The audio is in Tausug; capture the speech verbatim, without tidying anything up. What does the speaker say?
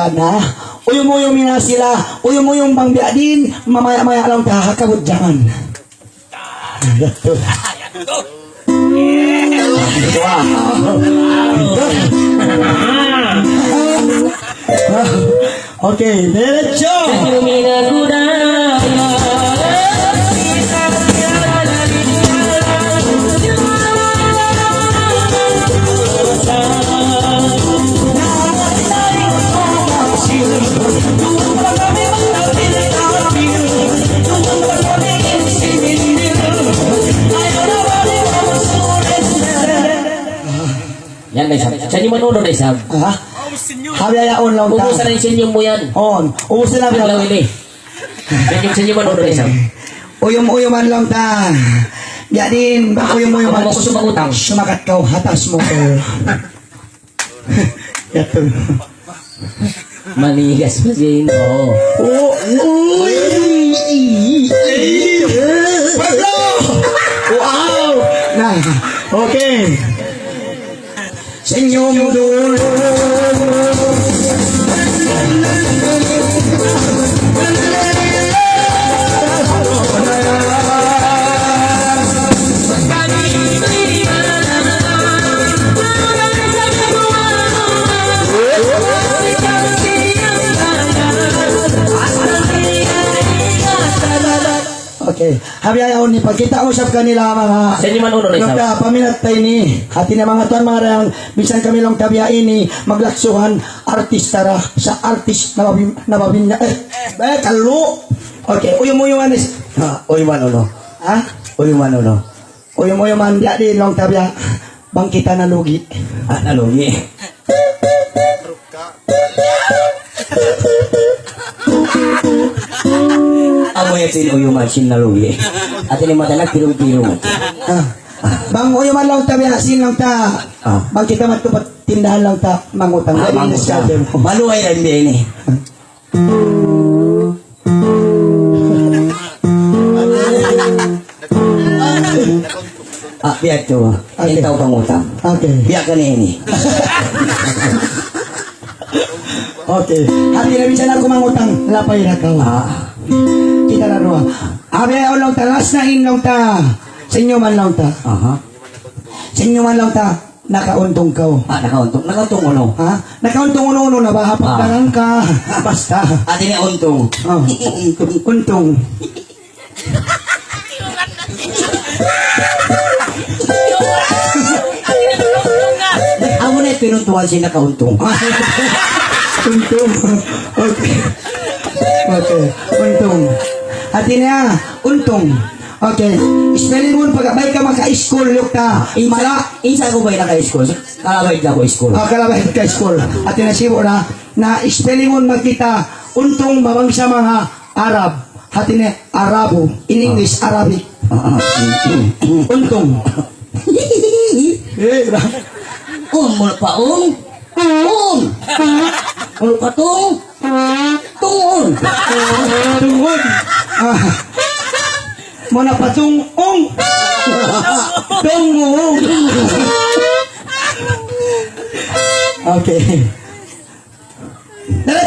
Na, uyum-uyum na sila, uyum-uyum bang biya' diin, mamaya-maya laung ta ha kabudjangan. Wow. Okay, diretso. Yan na isab. Sa' inyo man unu na isab? Ha? Ha, biya' yaun laung ta. Ubusan na in senyum mu yan. On. Ubusan na biya' ini. Senyum, senyum man unu na isab? Uyum-uyuman laung ta. Biya' diin, bang uyum-uyuman. Aku sumagutan. Sumakat kaw, ha taas mu. Yadtu. Manigas pa siya, no? Oh, uy! Wow! Na, okay. Senyum dulu. Okay. Ha, biya' yaun ini, pagkita' usab kanila manga... Sa' inyo man unu na isab? Nagka paminat ta ini. Hati niya manga tuwan, manga dayang, minsan kami laung ta biya' ini, maglaksuhan, artista ra, sa' artist na mabin-, na mabin-, eh, eh, kalu. Okay, uyum-uyuman is-, ha, uyuman unu. Ha? Uyuman unu. Uyum-uyuman biya' diin laung ta biya', bang kita nalugi. Ah, nalugi. Amu yadtu in uyuman sin nalugi. Hati niya mata nagpirung-pirung. Ah. Bang uyuman laung ta biya' sin laung ta. Ah. Bang kita madtu pa tindahan laung ta mangutang. Ah, mangutang. Maluhay ra in biya' ini. Ah, biya' tu. Okay. In tau pangutang. Okay. Biya' kaniya ini. Okay. Hati niya minsan aku mangutang, lapay na kaw. Ah. Kita na duwa. Abi, laung ta, last na in laung ta. Senyuman laung ta. Aha. Senyuman laung ta. Nakauntung kaw. Ah, nakauntung. Nakauntung unu? Ha? Nakauntung unu-unu na ba? Ah. Pagdagang ka. Basta. Hati niya untung. Oh. Untung. Amu na in pinuntungan sin nakauntung. Untung. Okay. Okay. Untung. Hati niya, untung. Okay. Spelling un pag-abay ka maka-school, yuk ta. Insa-, mala. Insa aku bay naka-school? Kalabay aku school. Ah, kalabay ka school. Hati niya sibu' na, na spelling un magkita', untung mabangsa manga Arab. Hati niya Arabu. In English, Arabic. Ah, ah, mm, mm, mm. Untung. Eh, ra. Un, mula pa un. Un. Mula pa tung. Tungun. Tungun. Ah. Muna pa tung-ung. Tungung. Okay. Dali,